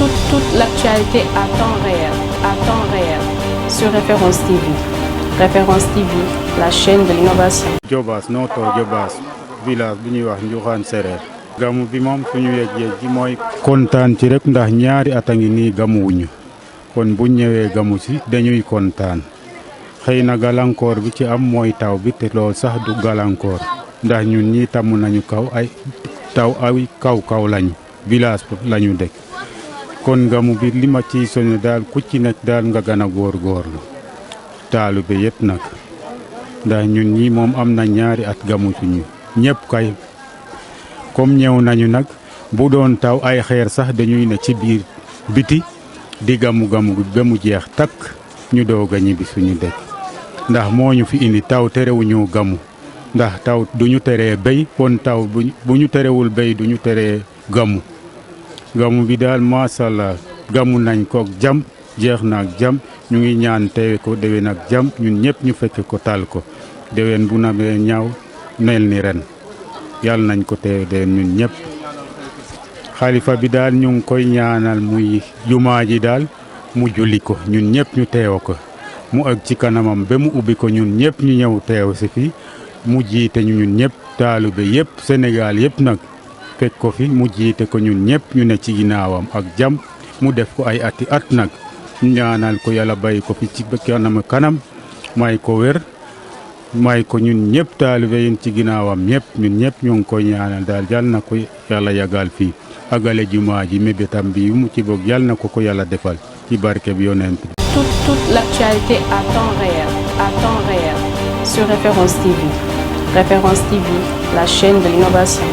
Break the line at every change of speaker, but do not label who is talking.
Toute l'actualité à temps réel, sur Référence TV. Référence TV, la chaîne de l'innovation.
Diobass Noto Diobass village bu ñuy wax Njuxaan Sereer gamu bi moom suñu yëg-yëg ji mooy kontaan ci rek ndax ñaari at a ngi nii gamuwuñu kon buñ ñëwee gamu si dañuy kontaan xëy na gàllankoor bi ci am mooy taw bi te loolu sax du gàllankoor ndax ñun ñii tàmm nañu kaw lañu village lañu dëkk kon gamu bi li ma ciy soñu daal ku ci nekk daal nga gën a góorgóorlu taalibe yëpp nag ndax ñun ñii moom am na ñaari at gamu suñu ñëpp kay comme ñëw nañu nag bu doon taw ay xeer sax dañuy ne ci biir biti di gamu ba mu jeex takk ñu doog a ñibbi suñu dëkk ndax moo ñu fi indi taw terewuñu gamu ndax taw duñu teree béy kon taw bu ñu terewul béy duñu teree gamu bi daal macha allah gamu nañ ko jam jeex na ak jam ñu ngi ñaan teewe ko déwén ak jam ñun ñëpp ñu fekk ko tal ko déwén bu namee ñaaw mel ni ren yàlla nañ ko teewe déwén ñun ñëpp xalifa bi daal ñu ngi koy ñaanal muy jumaa ji daal mu julli ko ñun ñëpp ñu teew ko mu ak ci kanamam ba mu ubbi ko ñun ñëpp ñu ñëw teew si fi mu jiite ñu ñun ñëpp taalibe yëpp Sénégal yëpp nag fekk ko fi mu jiite ko ñun ñëpp ñu ne ci ginnaawam ak jam mu def ko ay ati at nag ñaanal ko yàlla bàyyi ko fi ci kanam may ko wér may ko ñun ñëpp taalibe yi ci ginnaawam ñëpp ñun ñëpp ñu ngi koy ñaanal daal yal na ko yàlla yagal fii agale jumaa ji mébétam bi yu mu ci bokk yal na ko yàlla defal ci barke bi yonent bi.
Toute l'actualité à temps réel, sur Référence TV. Référence TV, la chaîne de l'innovation.